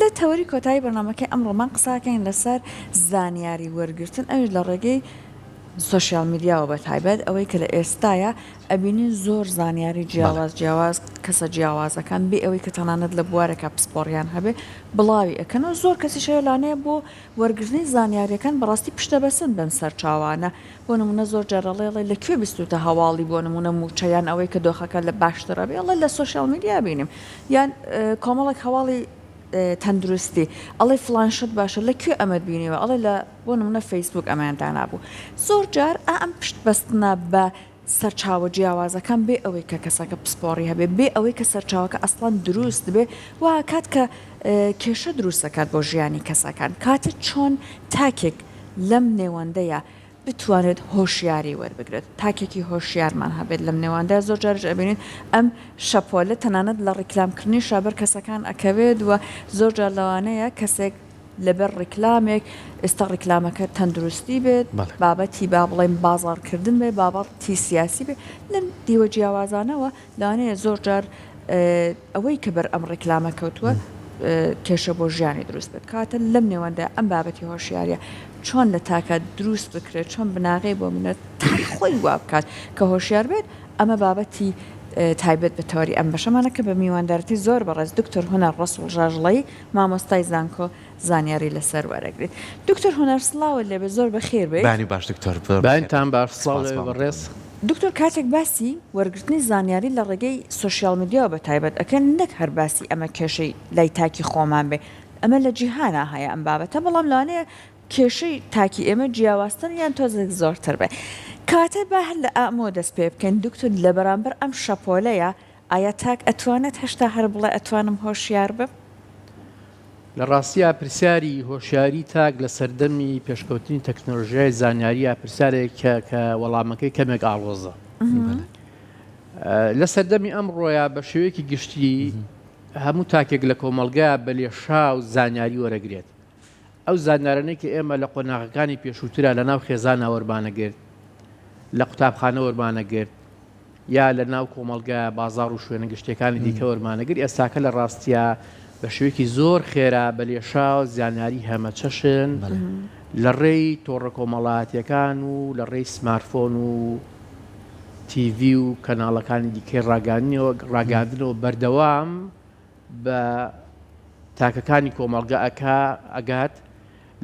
لە تەوەری کۆتایی بەرنامەکەی ئەمڕۆمان قساکەین لەسەر زانیاری وەرگرتن ئەویش لە ڕێگەی سۆشیال میدیاوە بە تایبەت ئەوەی کە لە ئێستایا ئەبینین زۆر زانیاری جیاواز جیاواز کەسە جیاوازەکان بێ ئەوەی کە تەنانەت لە بوارێکا پسپۆڕیان هەبێ بڵاوی ئەکەنەوە زۆر کەسیش هەیە لانەیە بۆ وەرگرتنی زانیاریەکان بەڕاستی پشتەبەسن بەم سەرچاوانە بۆ نمونە زۆر جار ئەڵێ ئەڵێ لە کوێ بیستوتە هەواڵی بۆ نمونە موچە یان ئەوەی کە دۆخەکە لە باشتر ئەبێ ئەڵێ لە سۆشیال میدیا بینیم یان کۆمەڵێک هەواڵی تەندروستی ئەڵێ فڵان شت باشە لە کوێ ئەمەت بینیوە ئەڵێ لە بۆ نمونە فەیسبوک ئەمەیان دانابوو زۆر جار ئا ئەم پشت بەستنە بە سەرچاوە جیاوازەکان بێ ئەوەی کە کەسەکە پسپۆڕی هەبێ بێ ئەوەی کە سەرچاوەکە ئەسڵەن دروست بێ وا کات کە کێشە دروست ئەکات بۆ ژیانی کەسەکان کاتە چۆن تاکێک لەم نێوەندەیا بتوانێت هۆشیاری وەربگرێت تاکێکی هۆشیارمان هەبێت لەم نێواندا زۆر جاریش ئەبینین ئەم شەپۆلە تەنانەت لە ڕیکلام کردنیشا بەر کەسەکان ئەکەوێت و زۆر جار لەوانەیە کەسێک لەبەر ڕیکلامێک ئێستا ڕیکلامەکە تەندروستی بێت بابەتی با بڵێین بازاڕکردن بێت بابەتی سیاسی بێت لەم دیوە جیاوازانەوە لەوانەیە زۆر جار ئەوەی کە بەر ئەم ڕیکلامە کەوتووە کێشە بۆ ژیانی دروست بێت کاتە لەم نێوەندە ئەم بابەتی هۆشیاریە چۆن لە تاکە دروست بکرێت چۆن بناغەی بۆ منێت تاک خۆی وا بکات کە هۆشیار بێت ئەمە بابەتی تایبەت بە تەوەری ئەم بەشەمانە کە بە میواندارەتی زۆر بەڕێز دکتۆر هونەر ڕەسوڵ ژاژڵەیی مامۆستای زانکۆ زانیاری لەسەر وەرەگریت. دکتۆر هونەر سڵاوت لێبێت زۆر بەخێر بێیت. بەیانی باش دکتۆر زۆر بەخێر. بەینتان باش سڵاو سپاس لەوێ مامە بەڕێز. دکتۆر کاتێک باسی وەرگرتنی زانیاری لە ڕێگەی سۆشیال میدیاوە بە تایبەت ئەکەن نەک هەر باسی ئەمە کێشەی لای تاکی خۆمان بێ ئەمە لە جیهانا هەیە ئەم بابەتە بەڵام لەوانەیە کێشەی تاکی ئێمە جیاوازتر یان تۆزێک زۆرتر بێ کەواتە با هەر لە ئەمەوە دەست پێ بکەین دکتۆر لە بەرامبەر ئەم شەپۆلەیا ئایا تاک ئەتوانێت هەشتا هەر بڵێ ئەتوانم هۆشیار بم؟ لە ڕاستیا پرسیاری هۆشیاری تاک لە سەردەمی پێشکەوتنی تەکنۆلۆژیای زانیارییا پرسیارێکە کە وەڵامەکەی کەمێک ئاڵۆزە. لە سەردەمی ئەمڕۆیا بە شێوەیەکی گشتی هەموو تاکێک لە کۆمەڵگا بە لێشاو زانیاری وەرەگرێت. ئەو زانیارانەی کە ئێمە لە قۆناغەکانی پێشووترا لە ناو خێزانا وەرمانەگرت، لە قوتابخانە وەرمانەگرت، یا لە ناو کۆمەڵگا، بازاڕ و شوێنە گشتیەکانی دیکە وەرمانەگرت، ئێستاکە لە ڕاستیا بە شێوەیەکی زۆر خێرا بە لێشاو زانیاری هەمەچەشن لە ڕێی تۆڕە کۆمەڵایەتیەکان و لە ڕێی سمارتفۆن و تیڤی و کەناڵەکانی دیکەی ڕاگەیاندنەوە بەردەوام بە تاکەکانی کۆمەڵگە ئەکا ئەگات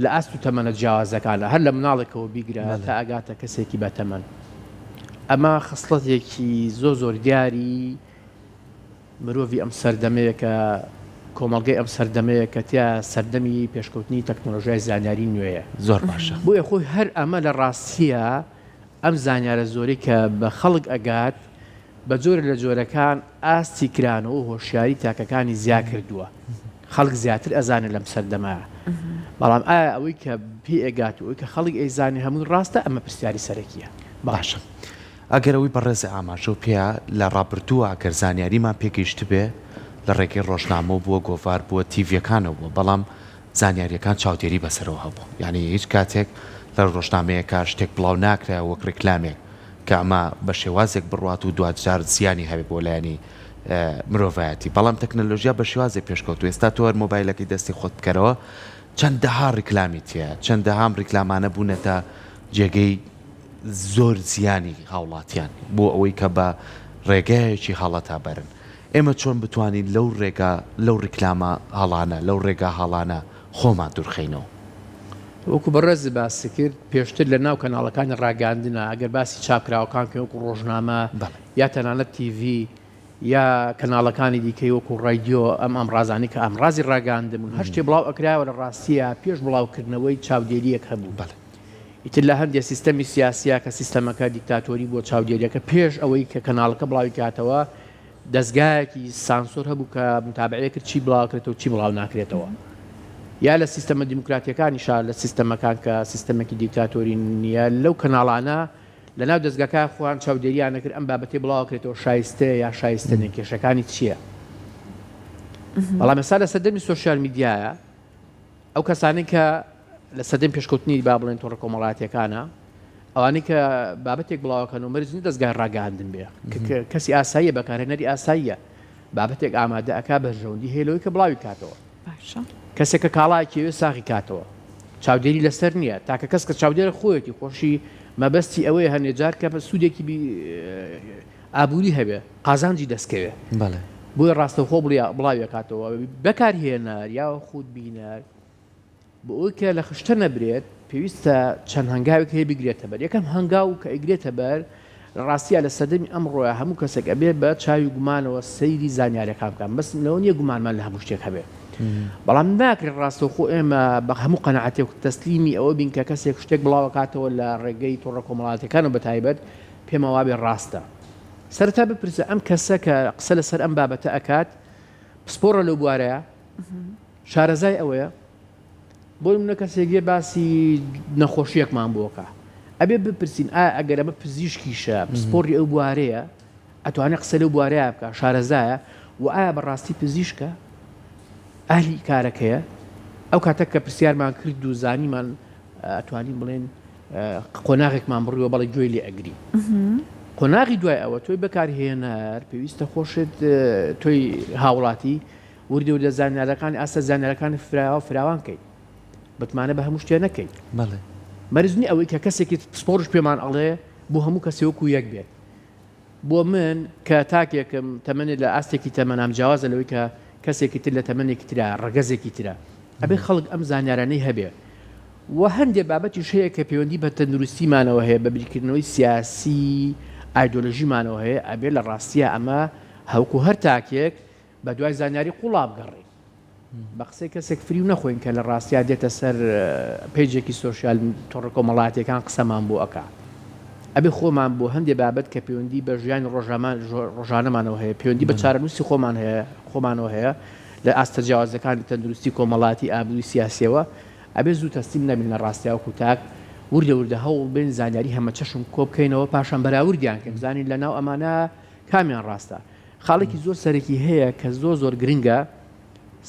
لە ئاست و تەمەنە جیاوازەکانە هەر لە مناڵێکەوە بیگرە تا ئەگاتە کەسێکی بەتەمەن ئەمە خسڵەتێکی زۆر زۆر دیاری مرۆڤی ئەم سەردەمەیە کە کۆمەڵگەی ئەم سەردەمەیە کە تیا سەردەمی پێشکەوتنی تەکنۆلۆژیای زانیاری نوێیە زۆر باشە بۆیە خۆی هەر ئەمە لە ڕاستیە ئەم زانیارە زۆرەی کە بە خەڵک ئەگات بە جۆرێک لە جۆرەکان ئاستی کرانەوە و هۆشیاری تاکەکانی زیا کردووە. خەڵک زیاتر ئەزانێت لەم سەردەمە. بەڵام ئایا ئەوەی کە پێی ئەگات و ئەوەی کە خەڵک ئەیزانێ هەمووی ڕاستە؟ ئەمە پرسیاری سەرەکییە. باشە ئەگەر ئەوەی بەڕێزت ئاماژەو پێیا لە ڕابردووە ئەگەر زانیاریمان پێ گەیشتبێ لە ڕێگەی ڕۆژنامەوە بووە گۆڤار بووە تیڤیەکانەوە بووە بەڵام زانیاریەکان چاودێری بەسەرەوە هەبوو یانی هیچ کاتێک لە ڕۆژنامەیەکا شتێک بڵاو ناکرایەوە وەک ڕیکلامێک کە ئەمە بە شێوازێک بڕوات و دواجار زیانی هەبێت بۆ لایەنی مرۆڤایەتی بەڵام تەکنەلۆژیا بە شێوازێک پێشکەوتوو ئێستا تۆ هەر مۆبایلەکەی دەستی خۆت بکەرەوە چەندەها ڕیکلامی تیایە چەندەها ئەم ڕیکلامانە بوونەتە جێگەی زۆر زیانی هاوڵاتیان بۆ ئەوەی کە بە ڕێگایەکی هەڵەتا بەرن ئێمە چۆن بتوانین لەو ڕێگا لەو ڕیکلامە هەڵانە لەو ڕێگا هەڵانە خۆمان دوورخەینەوە؟ وەکو بەڕێزت باست کرد پێشتر لە ناو کەناڵەکانی ڕاگەیاندنا ئەگەر باسی چاپکراوەکان بکەین وەکو ڕۆژنامە یا تەنانەت تیڤی یا کەناڵەکانی دیکەی وەکو ڕادیۆ ئەم ئامڕازانەی کە ئامڕازی ڕاگەیاندن بوون هەر شتێ بڵاو ئەکرایەوە لە ڕاستییا پێش بڵاوکردنەوەی چاودێرییەک هەبوو ئیتر لە هەندێ سیستەمی سیاسییا کە سیستەمەکە دیکتاتۆری بووە چاودێرییەکە پێش ئەوەی کە کەناڵەکە بڵاوی کاتەوە دەزگایەکی سانسۆر هەبوو کە متابعەی کرد چی بڵاوکرێتەوە چی بڵاو ناکرێتەوە یا لە سیستەمە دیموکراتیەکانیشا لە سیستەمەکان کە سیستەمێکی دیکتاتۆری نییە لەو کەناڵانە لە ناو دەزگاکە خۆیان چاودێریان نەکرد ئەم بابەتەی بڵاوکرێتەوە شایستەیە یا شایستە نیە کێشەکانی چییە بەڵام ئێستا لە سەردەمی سۆشیال میدیایە ئەو کەسانەی کە لە سەردەمی پێشکەوتنی با بڵێن تۆڕە کۆمەڵایەتیەکانە ئەوانەی کە بابەتێک بڵاوەکەن و مەرج نیە دەزگای ڕاگەیاندن بێ کەسی ئاساییە بەکارهێنەری ئاساییە بابەتێک ئامادە ئەکا بەرژەوەندی هەیە لەوەی کە بڵاوی کاتەوە. باشە. کەسێک کە کاڵایەکی ئەوێ ساغی کاتەوە چاودێری لەسەر نییە تاکە کەس کە چاودێرە خۆیەتی خۆشی مەبەستی ئەوەیە هەنێ جار کە سوودێکی ئابووری هەبێ قازانجی دەستکەوێ بەڵێ. بۆیە ڕاستەوخۆ بڵاویەکاتەوە بەکارهێنەر یاخود بینەر بۆ ئەوەی کە لە خشتە نەبرێت پێویستە چەند هەنگاوێک هەیە بگرێتە بەر یەکەم هەنگاو کە ئەیگرێتە بەر لە ڕاستیا لە سەردەمی ئەمڕۆیا هەموو کەسێک ئەبێ بە چاوی گومانەوە سەیری زانیارەکان بکات مەبەستم لەوە نییە گومانمان لە هەموو شتێک هەبێ بەڵام ناکرێت ڕاستەوخۆ ئێمە بە هەموو قەناعەتێک تەسلیمی ئەوە بین کە کەسێک شتێک بڵاوەکاتەوە لە ڕێگەی تۆڕە کۆمەڵاتیەکانەوە بە تایبەت پێمان وابێ ڕاستە سەرەتا بپرسە ئەم کەسە کە قسە لەسەر ئەم بابەتە ئەکات پسپۆڕە لەو بوارەیە شارەزای ئەوەیە؟ بۆ نمونە کەسێک یە باسی نەخۆشیەکمان بۆکە ئەبێ بپرسین ئایا ئەگەر ئەمە پزیشکیشە پسپۆڕی ئەو بوارەیە ئەتوانێت قسە لەو بوارەیە بکە شارەزایە و ئایا بەڕاستی پزیشکە ئەهلی کارەکەیە ئەو کاتە کە پرسیارمان کرد و زانیمان ئەتوانین بڵێن قۆناغێکمان بڕیوە بەڵێ گوێی لێ ئەگری قۆناغی دوای ئەوە تۆی بەکارهێنەر پێویستە خۆشت تۆی هاوڵاتی وردە وردە زانیارەکانی ئاستە زانیارەکانی فراوان فراوان کەی متمانە بە هەموو شتێ نەکەی بەڵێ. مەرج نیە ئەوەی کە کەسێکی پسپۆڕش پێمان ئەڵێ بۆ هەموو کەسێ وەکو یەک بێت بۆ من کە تاکێکم تەمەنێ لە ئاستێکی تەمەنام جیاوازە لەوەی کە کەسێکی تر لە تەمەنێکی ترا ڕەگەزێکی ترە ئەبێ خەڵک ئەم زانیارانەی هەبێ و هەندێ بابەتیش هەیە کە پەیوەندی بە تەندروستیمانەوە هەیە بە بیرکردنەوەی سیاسی ئایدۆلۆژیمانەوە هەیە ئەبێ لە ڕاستیە ئەمە هەوکو هەر تاکێک بەدوای زانیاری قوڵا بگەڕێین. بە قسەی کەسێک فریو نەخۆین کە لە ڕاستیا دێتە سەر پەیجێکی سۆشیال تۆڕە کۆمەڵایەتیەکان قسەمان بۆ ئەکا. ئەبێ خۆمان بۆ هەندێ بابەت کە پەیوەندی بە ژیانی ڕۆژامان ڕۆژانەمانەوە هەیە، پەیوەندی بە چارەنووسی خۆمان هەیە خۆمانەوە هەیە لە ئاستە جیاوازەکانی تەندروستی کۆمەڵایەتی ئابووری سیاسیەوە ئەبێ زوو تەسلیم نەبین لە ڕاستیا وەکو تاک وردە وردە هەوڵ بەین زانیاری هەمەچەشن کۆ بکەینەوە پاشان بەراوردیان کەین بزانین لە ناو ئەمانە کامیان ڕاستە. خاڵێکی زۆر سەرەکی هەیە کە زۆر زۆر گرنگە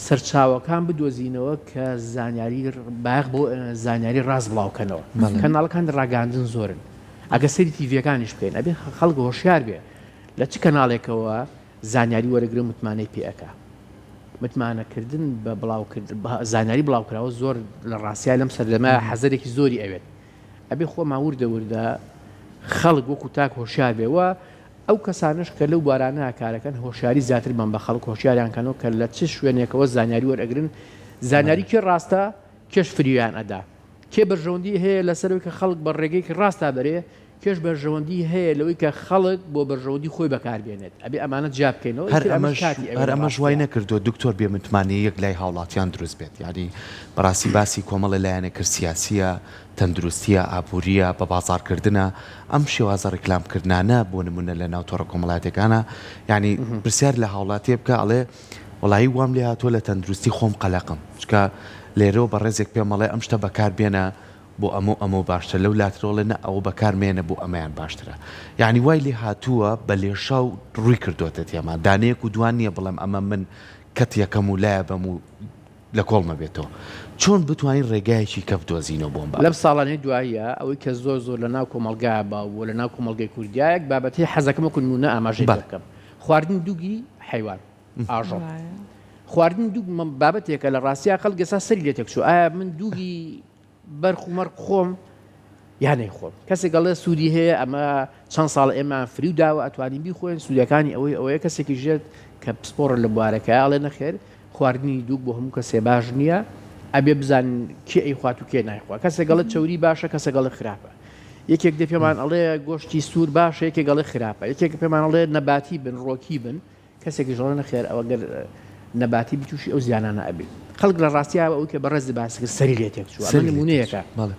سەرچاوەکان بدۆزینەوە کە زانیاری بایەخ بۆ زانیاری ڕاست بڵاوکەنەوە کەناڵەکانی ڕاگەاندن زۆرن ئەگە سەری تیڤەکانیش بکەین ئەبێ خەڵک هۆشیار بێ لە چ کەناڵێکەوە زانیاری وەرەگرە متمانەی پێ ئەکا متمانەکردن بە بڵاوکرد زانیاری بڵاوکراوە زۆر لە ڕاستیا لەم سەردەمە حەزەرێکی زۆری ئەوێت ئەبێ خۆمان وردە وردە خەڵک وەکو تاک هۆشیار بێ و ئەو کەسانەش کە لەو بوارانە کارەکەن هۆشیاری زیاتر بەن بە خەڵک هۆشیاریان کەنەوە کە لە چ شوێنێکەوە زانیاری وەرئەگرن زانیاری کێ ڕاستە کێش فریویان ئەدا کێ بەرژەوەندی هەیە لەسەرەوەی کە خەڵک بە ڕێگەیەکی ڕاستا بەرێ کێش بەرژەوەندی هەیە لەوەی کە خەڵک بۆ بەرژەوەندی خۆی بەکار بێنێت ئەبێ ئەمانە جیا بکەینەوە هەر ئیتر ئەمەش ئەمەش کاتی ئەوێ هەر لە ئەمەش وای ڕاستیا. نەکردووە دکتۆر بێ متمانەییەک لای هاوڵاتیان دروست بێت یانی بەڕاستی باسی کۆمەڵێ لایەنێک کرد سیاسیە تەندروستیە، ئابوریە، بە بازاڕکردنە، ئەم شێوازە ڕیکلام کردنانە بۆ نمونە لە ناو تۆڕە کۆمەڵایەتیەکانا یانی پرسیار لە هاوڵاتیە بکە ئەڵێ وەڵایی وام لێ هاتووە لە تەندروستی خۆم قەلەقم چونکە لێرەوە بەڕێزێک پێم ئەڵێ ئەم شتە بەکار بێنە بۆ ئەمە و ئەمە باشترە لەو لاترەوە ئەڵێ نا ئەوە بەکار مێنە بۆ ئەمەیان باشترە یانی وای لێ هاتووە بە لێشاو ڕووی کردۆتە تێما دانەیەک و دوان نییە بڵێم ئەمە من کەت یەکەم و لایە بەم و لە کۆڵ نەبێتەوە چۆن بتوانین ڕێگایەکی کە بدۆزینەوە بۆ ئەم بابەتە؟ لەم ساڵانەی دواییە ئەوەی کە زۆر زۆر لە ناو کۆمەڵگا باو بووە لە ناو کۆمەڵگەی کوردیا یەک بابەت هەیە حەزەکەم وەکو نموونە ئاماژەی پێ بکەم خواردنی دووگی حەیوان ئاژەڵ خواردنی دووگ بابەتێکە لە ڕاستیا خەڵک ئێستا سەری لێ تێکچوو ئایا من دووگی بەرخ و مەرگ خۆم یا نەیخۆم کەسێک ئەڵێ سوودی هەیە ئەمە چەند ساڵ ئێمە فریو داوە ئەتوانین بیخۆین سوودەکانی ئەوەی ئەوەیە کەسێکی ژێت کە پسپۆڕە لە بوارەکە ئەڵێ نەخێر خواردنی دووگ بۆ هەموو کەسێ باش نییە ئەبێ بزانین کێ ئەیخوات و کێ نایخوا کەسێک ئەڵێ چەوری باشە کەسێک ئەڵێ خراپە یەکێک دێ پێمان ئەڵێ گۆشتی سوور باشە یەکێک ئەڵێ خراپە یەکێک پێمان ئەڵێ نەباتی بن ڕۆکی بن کەسێکیش دەڵێ نەخێر ئەوە گەر نەباتی بی تووشی ئەو زیانانە ئەبی. خەڵک لە ڕاستیا ئەوەی کە بەڕێزت باست کرد سەری لێ تێک چووە. ئەمە نموونەیەکە. بەڵێ.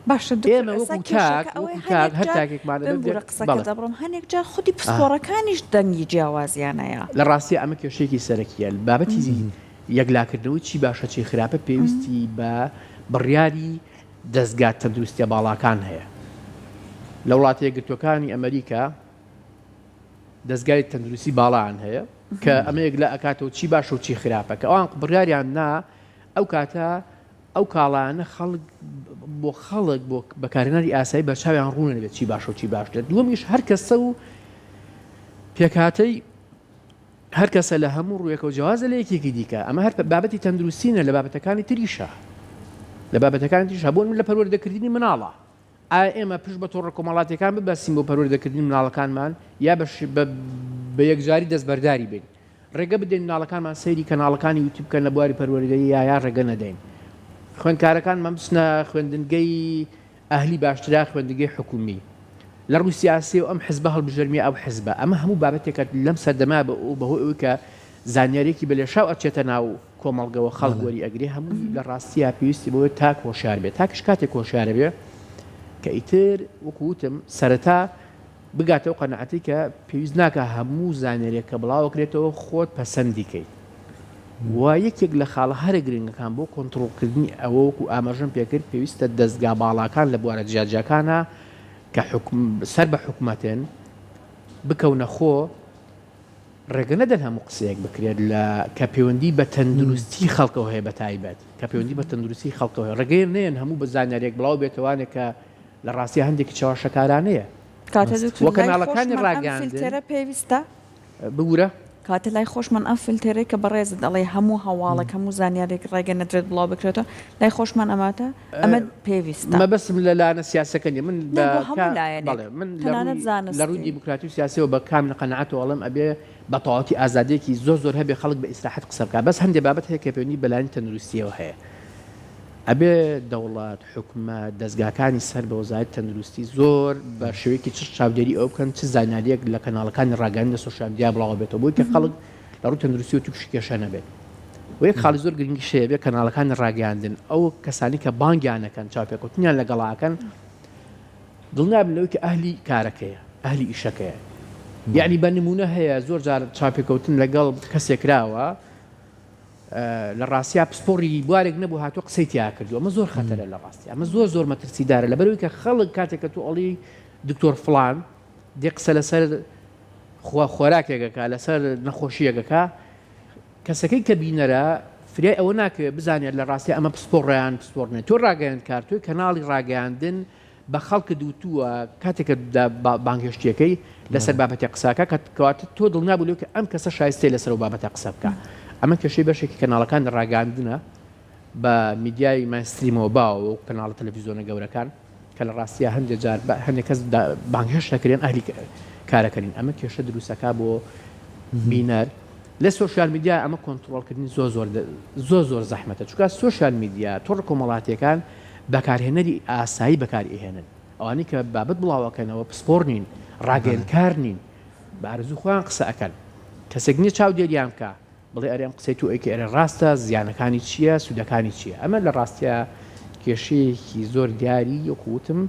باشە دکتۆر ئێمە ئێستا وەکوو تاک کێشەکە ئەوەیە وەکوو تاک هەنێک هەر جار تاکێکمان ئەبێ بمبوورە قسەکەت بەڵێ. دەبڕم هەنێک جار خودی پسپۆڕەکانیش دەنگی جیاوازیان هەیە. لە ڕاستیا ئەمە کێشەیەکی سەرەکییە. بابەتی یەکلاکردنەوەی چی باشە چی خراپە پێویستی بە بڕیاری دەزگا تەندروستییە باڵاکان هەیە. لە وڵاتە یەکگرتووەکانی ئەمەریکا دەزگای تەندروستی باڵایان هەیە کە ئەمە یەکلا ئەکاتەوە چی باشە و چی خراپە کە ئەوان بڕیاریان نا ئەو کاتە ئەو کاڵایانە خەڵک بۆ خەڵک بۆ بەکارهێنەری ئاسایی بەرچاویان ڕوون نەبێت چی باشە و چی باش لە دووەمیش هەر کەسە و پێکهاتەی. هەر کەسە لە هەموو ڕوویەکەوە جیاوازە لە یەکێکی دیکە، ئەمە هەر بابەتی تەندروستی نیە لە بابەتەکانی تریشە، لە بابەتەکانی تریشە بۆ نموونە لە پەروەردەکردنی مناڵە، ئایا ئێمە پشت بە تۆڕە کۆمەڵاتیەکان ببەستین بۆ پەروەردەکردنی مناڵەکانمان یا بە یەکجاری دەستبەرداری بین؟ ڕێگە بدەین مناڵەکانمان سەیری کەناڵەکانی یوتیوب بکەن لە بواری پەروەردەیی یا یا ڕێگە نەدەین خوێندکارەکانمان بچنە خوێندنگەی ئەهلی باشترە خوێندنگەی حکومی لە ڕووی سیاسیەوە ئەم حزبە هەڵبژێرم یا ئەو حزبە ئەمە هەموو بابەتێکە لەم سەردەمە بەهۆی ئەوەی کە زانیاریەکی بە لێشاو ئەچێتە ناو کۆمەڵگەوە خەڵک وەری ئەگرێ هەمووی لە ڕاستیا پێویستی بەوەیە تاک هۆشیار بێت تاکیش کاتێک هۆشیارە بێ کە ئیتر وەکو وتم سەرەتا بگاتە ئەو قەناعەتەی کە پێویست ناکا هەموو زانیاریەک کە بڵاوەکرێتەوە خۆت پەسەندی کەیت و یەکێک لە خاڵە هەرە گرنگەکان بۆ کۆنتڕۆڵکردنی ئەوە وەکو ئاماژەم پێکرد پێویستە دەزگا باڵاکان لە بوارە جیاجیاکانە کە حکوم سەر بە حکومەتن بکەونە خۆ ڕێگە نەدەن هەموو قسەیەک بکرێت لە کە پەیوەندی بە تەندروستی خەڵکەوە هەیە بە تایبەت کە پەیوەندی بە تەندروستی خەڵکەوە هەیە ڕێگەیە نەیەن هەموو بە زانیاریەک بڵاو بێتەوانێک کە لە ڕاستیا هەندێکی چەواشەکارانەیە. کاتە دکتۆر وە لای کەناڵەکانی خۆشمان ئەم ڕاگەیاندن فلتەرە پێویستە؟ ببورە. کاتە لای خۆشمان ئەم فلتەرەی کە بەڕێزت ئەڵێی هەموو هەواڵێک هەموو زانیاریەک ڕێگە نەدرێت بڵاو بکرێتەوە لای خۆشمان ئەماتە ئەمە پێویستە. مەبەستم لە لایەنە سیاسەکە نیە من نا بە بۆ کا هەموو لایەنێک بەڵێ من لە تەنانەت ڕووی لە ڕووی زانستی. دیموکراتی و سیاسیەوە بە کامل قەناعەتەوە ئەڵێم ئەبێ بە تەواوەتی ئازادیەکی زۆر زۆر هەبێ خەڵک بە ئیسراحەت قسە بکا بەس هەندێ بابەت هەیە کە پەیوەندی بە لایەنی تەندروستیەوە هەیە ئەبێ دەوڵەت، حکومەت، دەزگاکانی سەر بە وەزارەتی تەندروستی زۆر بە شێوەیەکی چڕ چاودێری ئەوە بکەن چ زانیارییەک لە کەناڵەکانی ڕاگەیاندن لە سۆشیال میدیا بڵاوەبێتەوە بۆی کە خەڵک لە ڕووی تەندروستیەوە تووشی کێشە نەبێت. و یەک خاڵی زۆر گرنگیش هەیە بێ کەناڵەکانی ڕاگەیاندن ئەو کەسانی کە بانگیان ئەکەن چاوپێکەوتنیان لەگەڵا ئەکەن دڵنیابن لەوەی کە ئەهلی کارەکەیە ئەهلی ئیشەکەیە یعنی بە نمونە هەیە زۆر جار چاوپێکەوتن لەگەڵ کەسێک کراوە لە ڕاستیا پسپۆڕی بوارێک نەبوو هاتووە قسەی تیا کردووە ئەمە زۆر خەتەرە لە ڕاستی ئەمە زۆر زۆر مەترسیدارە لەبەرەوەی کە خەڵک کاتێک کە تۆ ئەڵی دکتۆر فلان دێ قسە لەسەر خوا خۆراکێکەکە لەسەر نەخۆشیەکەکە کەسەکەی کە بینەرە فریای ئەوە ناکەوێت بزانێت لە ڕاستی ئەمە پسپۆڕیان پسپۆڕنێت تۆ ڕاگەیاندکار تۆی کەناڵی ڕاگەیاندن بە خەڵکت وتووە کاتێک کە بانگهێشتیەکەی لەسەر بابەتێک قساکە کە کەواتە تۆ دڵنیا بوو لەوەی کە ئەم کەسە شایستەیە لەسەر ئەو بابەتە قسە بکا ئەمە کێشەی بەشێکی کەناڵەکان لە ڕاگەیاندنە بە میدیای mainstream ەوە باوە وەکو کەناڵە تەلەفیزیۆنە گەورەکان کە لە ڕاستیا هەندێک جار هەندێک کەس بانگهێشت دەکرێن ئەهلی کارەکە نین ئەمە کێشە دروستەکە بۆ بینەر لە سۆشیال میدیا ئەمە کۆنتڕۆڵکردنی زۆر زۆر زۆر زۆر زەحمەتە چونکە سۆشیال میدیا تۆڕە کۆمەڵاتیەکان بەکارهێنەری ئاسایی بەکار ئەهێنن ئەوانەی کە بابەت بڵاو ئەکەنەوە پسپۆڕ نین ڕاگەیەنکار نین بە ئارەزووی خۆیان قسە ئەکەن کەسێک نییە چاودێریان بکا بڵێ ئەرێ ئەم قسەی تۆ ئەیکەی ئەرێ ڕاستە زیانەکانی چییە سوودەکانی چییە ئەمە لە ڕاستیا کێشەیەکی زۆر دیاری وەکو وتم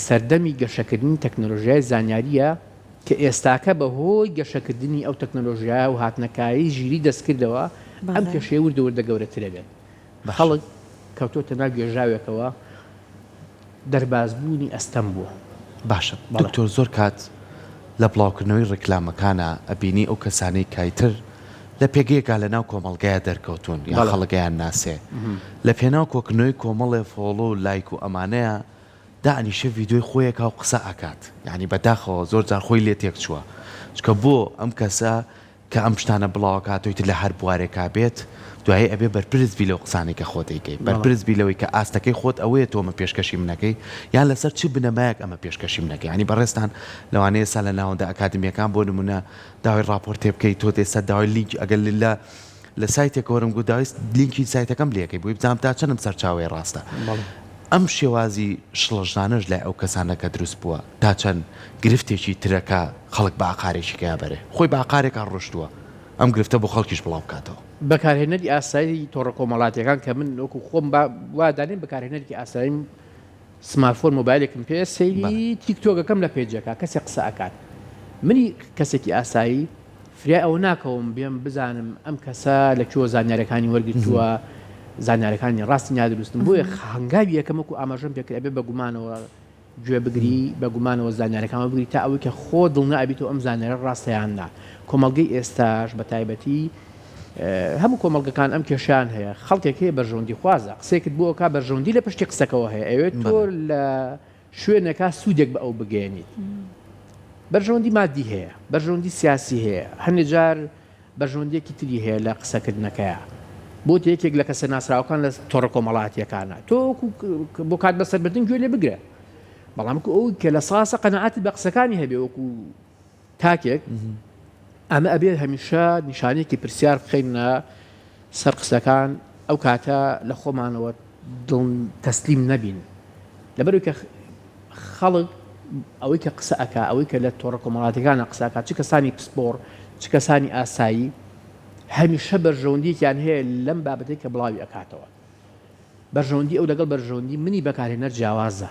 سەردەمی گەشەکردنی تەکنەلۆژیای زانیارییە کە ئێستاکە بە هۆی گەشەکردنی ئەو تەکنەلۆژیایە و هاتنەکایەی ژیری دەستکردەوە ئەم کێشەیە وردە وردە گەورەتر ئەبێت. خەڵک کەوتۆتە ناو گێژاوێکەوە دەربازبوونی ئەستەم بووە. باشە دکتۆر زۆر کات لە بڵاوکردنەوەی ڕیکلامەکانا ئەبینی ئەو کەسانەی کە ئیتر لە پێگەیەکا لە ناو کۆمەڵگایا دەرکەوتوون یان خەڵک ئەیانناسێ لە پێناو کۆکردنەوەی کۆمەڵێ follow و لایک و ئەمانەیا دائەنیشێ ڤیدیۆی خۆی ئەکا و قسە ئەکات یانی بەداخەوە زۆر جار خۆی لێ تێک چووە چونکە بۆ ئەم کەسە کە ئەم شتانە بڵاوەکاتەوە ئیتر لە هەر بوارێکا بێت دوایی ئەبێ بەرپرس بی لەو قسانەی کە خۆت ئەیکەی بەرپرس بی لەوەی کە ئاستەکەی خۆت ئەوەیە تۆ ئەمە پێشکەشی من ئەکەی یان لەسەر چ بنەمایەک ئەمە پێشکەشی من ئەکەی یانی بەڕێزتان لەوانەیە ئێستا لە ناوەندە ئەکادمییەکان بۆ نمونە داوای ڕاپۆرتێ بکەی تۆ ئێستا داوای لینک ئەگەر لە لە سایتێک وەرم گوت داوای لینکی سایتەکەم لێ ئەکەی بۆی بزانم تا چەندم سەرچاوەی ڕاستە ئەم شێوازی شڵەژانەش لای ئەو کەسانە کە دروست بووە تا چەند گرفتێکی ترە کە خەڵک بە ئاقارێکی کەیا بەرێ خۆی بە ئاقارێکا ڕۆشتووە ئەم گرفتە بۆ خەڵکیش بڵاو بکاتەوە. بەکارهێنەری ئاسایی تۆڕە کۆمەڵاتیەکان کە من وەکو خۆم با وا دانێم بەکارهێنەرێکی ئاساییم سمارتفۆن مۆبایلێکم پێیە سەیری تیک تۆکەکەم لە پەیجەکە کەسێک قسە ئەکات منی کەسێکی ئاسایی فریای ئەوە ناکەوم بێم بزانم ئەم کەسە لە کوێوە زانیارەکانی وەرگرتووە زانیارەکانی ڕاستن یا دروستن بۆیە هەنگاوی یەکەم وەکو ئاماژەم پێکرد ئەبێ بە گومانەوە گوێ بگری بە گومانەوە زانیارەکان وەربگری تا ئەوەی کە خۆ دڵنیا ئەبیتەوە ئەم زانیارە ڕاستە یان نا کۆمەڵگەی ئێستاش بە تایبەتی هەموو کۆمەڵگەکان ئەم کێشیان هەیە خەڵکێک هەیە بەرژەوەندی خوازە قسەیەکت بۆ ئەکا بەرژەوەندی لە پشتی قسەکەوە هەیە ئەوێت تۆ لە شوێنێکا سوودێک بە ئەو بگەیەنیت بەرژەوەندی مادی هەیە بەرژەوەندی سیاسی هەیە هەندێک جار. بەرژەوەندیەکی تری هەیە لە قسەکردنەکەیا بۆتە یەکێک لە کەسە ناسراوەکان لە تۆڕە کۆمەڵاتیەکانە تۆ وەکو بۆ کات بەسەربردن گوێ لێ بگرە بەڵام وەکو ئەوەی کە لە ساسە قەناعەتت بە قسەکانی هەبێ وەکو تاکێک ئەمە ئەبێ هەمیشە نیشانەیەکی پرسیار بخەینە سەر قسەکان ئەو کاتە لە خۆمانەوە دڵ تەسلیم نەبین لەبەرئەوەی کە خەڵک ئەوەی کە قسە ئەکا ئەوەی کە لە تۆڕە کۆمەڵاتیەکانە قسە ئەکا چ کەسانی پسپۆڕ چ کەسانی ئاسایی هەمیشە بەرژەوەندیەکیان هەیە لەم بابەتەی کە بڵاوی ئەکاتەوە بەرژەوەندی ئەو لەگەڵ بەرژەوەندی منی بەکارهێنەر جیاوازە.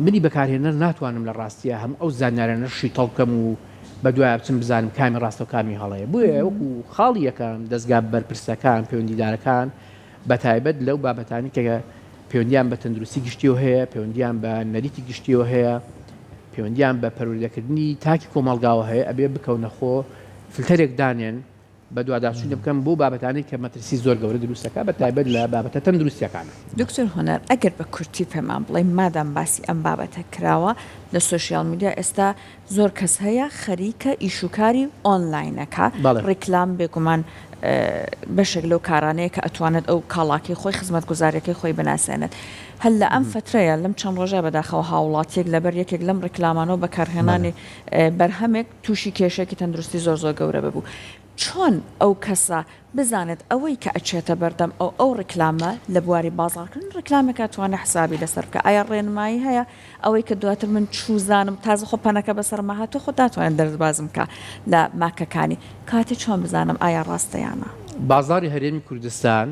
منی بەکارهێنەر ناتوانم لە ڕاستیا هەموو ئەو زانیارانە شیتەڵ بکەم و بەدوایا بچم بزانم کامی ڕاستە و کامی هەڵەیە. بۆیە وەکو خاڵی یەکەم دەزگا بەرپرسەکان، پەیوەندیدارەکان بەتایبەت لەو بابەتانەی کە پەیوەندیان بە تەندروستی گشتیەوە هەیە، پەیوەندیان بە نەریتی گشتیەوە هەیە، پەیوەندیان بە پەروەردەکردنی تاکی کۆمەڵگاوە هەیە، ئەبێ بکەونە خۆ فلتەرێک دانێن بەدواداچوون بکەن بۆ بابەتانەی کە مەترسی زۆر گەورە دروست دەکات بە تایبەت لە بابەتە تەندروستیەکان. دکتۆر هونەر ئەگەر بە کورتی پێمان بڵێی مادام باسی ئەم بابەتە کراوە لە سۆشیال میدیا ئێستا زۆر کەس هەیە خەریکە ئیش و کاری ئۆنلاین ئەکا ڕیکلام بێگومان بەشێک لەو کارانەیە کە ئەتوانێت ئەو کاڵاکەی خۆی خزمەتگوزاریەکەی خۆی بناسێنێت هەر لە ئەم فەترەیە لەم چەند ڕۆژە بەداخەوە هاوڵاتیەک لەبەر یەکێک لەم ڕیکلامانە و بەکارهێنانی بەرهەمێک تووشی کێشەیەکی تەندروستی زۆر زۆر گەورە ببوو چۆن ئەو کەسە بزانێت ئەوەی کە ئەچێتە بەردەم ئەو ئەو ڕیکلامە لە بواری بازاڕکردن ڕیکلامێکە ئەتوانێت حسابی لەسەر بکا ئایا ڕێنمایی هەیە ئەوەی کە دواتر من چوزانم تازە خۆ پەنەکە بەسەرما هاتووە خۆ ناتوانێت دەربازم کا لە ماکەکانی کاتێ چۆن بزانم ئایا ڕاستە یان نا؟ بازاڕی هەرێمی کوردستان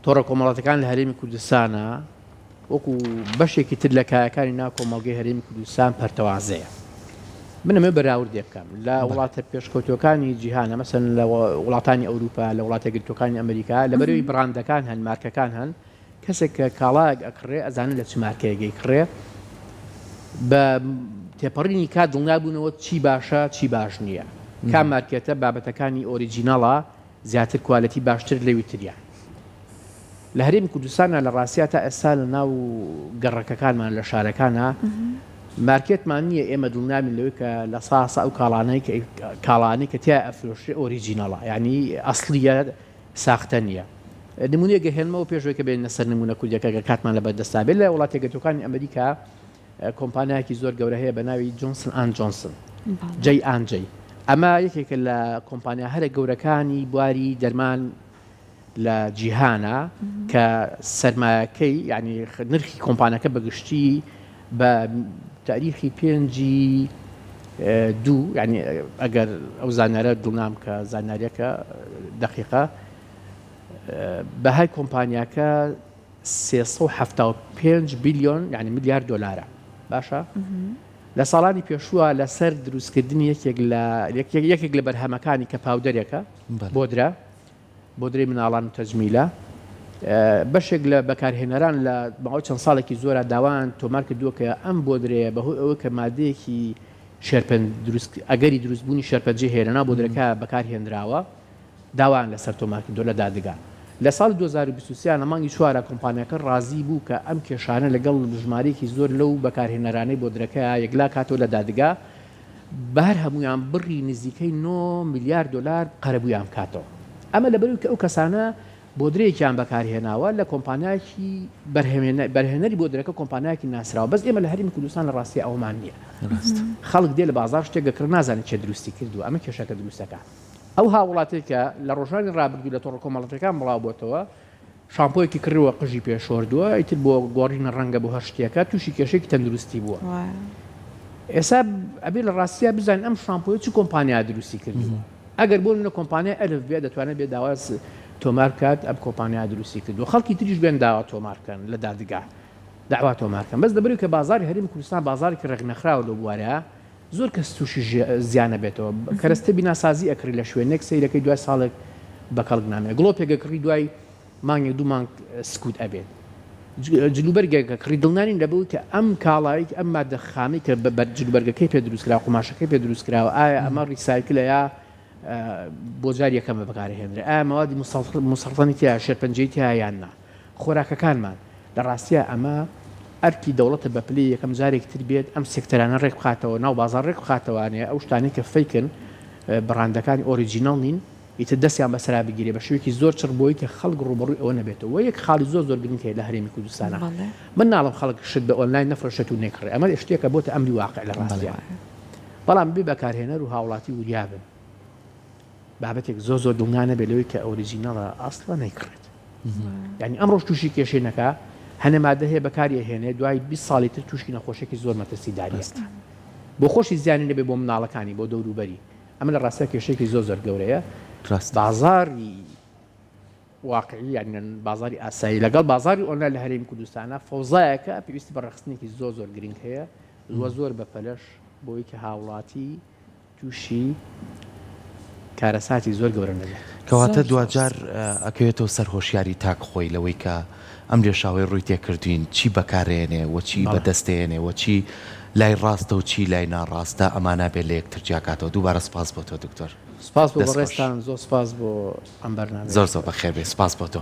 تۆڕە کۆمەڵاتەکان لە هەرێمی کوردستانە وەکو بەشێکی تر لە کایەکانی ناو کۆمەڵگەی هەرێمی کوردستان پەرتەوازەیە. من ئەمەوێ بەراوردێ بکەم لە وڵاتە پێشکەوتووەکانی جیهانە مەسەن لە وڵاتانی ئەوروپا لە وڵاتە یەکگرتووەکانی ئەمریکا لەبەرەوەی بڕاندەکان هەن مارکەکان هەن کەسێک کە کاڵایەک ئەکڕێ ئەزانێت لە چ مارکەیەک ئەیکڕێ بە تێپەڕینی کات دڵنیا بوونەوە چی باشە چی باش نییە کام مارکێتە بابەتەکانی original ە زیاتر quality باشتر لەوی تریان. لە هەرێمی کوردستانا لە ڕاستیا تا ئێستا لە ناو گەڕەکەکانمان لە شارەکانا مارکێتمان نییە ئێمە دڵنیابین لەوەی کە لە ساسە ئەو کاڵانەی کە کاڵانەی کە تیا ئەفرۆشرێ original ە یعنی ئەسڵیە ساختە نییە. نمونەیەک ئەهێنمەوە پێش ئەوەی کە بێینە سەر نمونە کوردیەکە گەر کاتمان لەبەر دەستا بێت لە وڵاتە یەکگرتووەکانی ئەمریکا کۆمپانیایەکی زۆر گەورە هەیە بە ناوی جۆنسن ئاند جۆنسن، جەی ئاند جەی، ئەمە یەکێکە لە کۆمپانیا هەرە گەورەکانی بواری دەرمان لە جیهانە کە سەرمایەکەی یعنی نرخی کۆمپانەکە بە گشتی بە تاریخی پێنجی دوو یعنی ئەگەر ئەو زانیارە دڵنام کە زانیاریەکە دقیقە بەهای کۆمپانیاکە 375 بیلیۆن یعنی ملیار دۆلارە باشە لە ساڵانی پێشووە لەسەر دروستکردنی یەکێک لە یەکێک لە بەرهەمەکانی کە powder ێکە بۆدرە بۆدرەی مناڵان و تەجمیلە بەشێک لە بەکارهێنەران لە ماوەی چەند ساڵێکی زۆرە داوایان تۆمار کردووە کە ئەم بۆدرەیە بەهۆی ئەوەی کە مادەیەکی شێرپەن دروست ئەگەری دروستبوونی شێرپەنجەی هەیە لەناو بۆدرەکە بەکارهێنراوە داوایان لەسەر تۆمار کردووە لە دادگا. لە ساڵی 2023 لە مانگی چوارا کۆمپانیاکە ڕازی بوو کە ئەم کێشانە لەگەڵ ژمارەیەکی زۆر لەو بەکارهێنەرانەی بۆدرەکە یەکلا کاتەوە لە دادگا بەهەر هەموویان بڕی نزیکەی نۆ ملیار دۆلار قەرەبوویان بکاتەوە. ئەمە لەبەرئەوەی کە ئەو کەسانە بۆدرەیەکیان بەکارهێناوە لە کۆمپانیایەکی بەرهەمێنەری بۆدرەکە کۆمپانیایەکی ناسراوە بەس ئێمە لە هەرێمی کوردستان لە ڕاستیا ئەوەمان نییە. خەڵک دێ لە بازاڕ شتێک دەکڕێ نازانێت کێ دروستی کردووە ئەمە کێشەکە دروستەکا. ئەو هاووڵاتیەی کە لە ڕۆژانی ڕابردوو لە تۆڕە کۆمەڵاتیەکان بڵاوبۆتەوە، شامپۆیەکی کڕیوە قژی پێ شۆردووە، ئیتر بۆ گۆڕینە ڕەنگە بۆ هەر شتێکە، تووشی کێشەیەکی تەندروستی بووە. ئێستا ئەبێ لە ڕاستیا بزانین ئەم شامپۆیە چ کۆمپانیا دروستی کردووە. ئەگەر بۆ نمونە کۆمپانیای ئەلف بێ دەتوانێت بێ داوا تۆمار بکات ئەم کۆمپانیا دروستی کردووە. خەڵکی تریش بێن داوا تۆمار بکەن لە دادگا داوا تۆمار بکەن. بەس لەبەرئەوەی کە بازاڕی هەرێمی کوردستان بازاڕێکی ڕێکنەخراوە لەو بوارە، زۆر کەس تووشی زیان ئەبێتەوە کەرەستەی بیناسازی ئەکڕی لە شوێنێک سەیرەکەی دوای ساڵێک بە کەڵک نامێنێ گڵۆپێک ئەکڕی دوای مانگێک دوو مانگ سکوت ئەبێت جلوبەرگێک ئەکڕی دڵنیا نین لەبەوەی کە ئەم کاڵای ئەم مادە خامەی کە بە جلوبەرگەکەی پێ دروست کراوە قوماشەکەی پێ دروست کراوە ئایا ئەمە recycle ە یا بۆ جاری یەکەمە بەکارهێنرێ ئایا مەوادی موسەڵتەنی تیا شێرپەنجەی تیا یان نا خۆراکەکانمان. لە ڕاستیا ئەمە ئەرکی دەوڵەتە بە پلەی یەکەم جارێکی تر بێت ئەم سێکتەرانە ڕێک بخاتەوە ناو بازاڕ ڕێک بخاتەوانێ ئەو شتانەی کە fake ن. بڕاندەکانی original نین ئیتر دەستیان بەسەرا بگیرێ بە شێوەیەکی زۆر چڕ بۆی کە خەڵک ڕووبەڕووی ئەوە نەبێتەوە وە یەک خاڵی زۆر زۆر گرنگ هەیە لە هەرێمی کوردستانا من ناڵم خەڵک شت بە ئۆنلاین نەفرۆشێت و نەیکڕێ ئەمە شتێکە بۆتە ئەمری واقع لە ڕاستیا بەڵام بێ بەکارهێنەر و هاوڵاتی وریا بن بابەتێک زۆر زۆر دڵنیا نەبێت لەوەی کە original ە ئەسڵە نەیکڕێت یعنی ئەمڕۆش تووشی کێشەی نەکا هەنێ مادە هەیە بەکاری ئەهێنێ دوای 20 ساڵی تر تووشی نەخۆشیێکی زۆر مەترسیداریە بۆ خۆشی زیانی نەبێ بۆ مناڵەکانی بۆ دەوروبەری ئەمە لە ڕاستیا کێشەیەکی زۆر زۆر گەورەیە ڕاستە. بازاڕی واقعی یان بازاری ئاسایی لەگەڵ بازاری ئۆنلاین لە هەرێمی کوردستانە فەوزایەکە پێویستی بە ڕێکخستنێکی زۆر زۆر گرنگ هەیە وە زۆر بە پەلەش بۆی کە هاوڵاتی تووشی کارەساتی زۆر گەورە نەبێت. کەواتە زۆر زۆر دواجار سوپاس. ئەکەوێتەوە سەر هۆشیاری تاک خۆی لەوەی کە ئەم لێشاوەی ڕووی تێکردوین چی بەکارێنێ و چی بەڵێ. بەدەستێنێ و چی لای ڕاستە و چی لای ناڕاستە ئەمانە بێ لە یەکتر جیاکاتەوە دووبارە سوپاس بۆ تۆ دکتۆر سوپاس بۆ دەست خۆش. بەڕێزتان زۆر سوپاس بۆ ئەم بەرنامەیە زۆر زۆر بەخێر بێی سوپاس بۆ تۆ.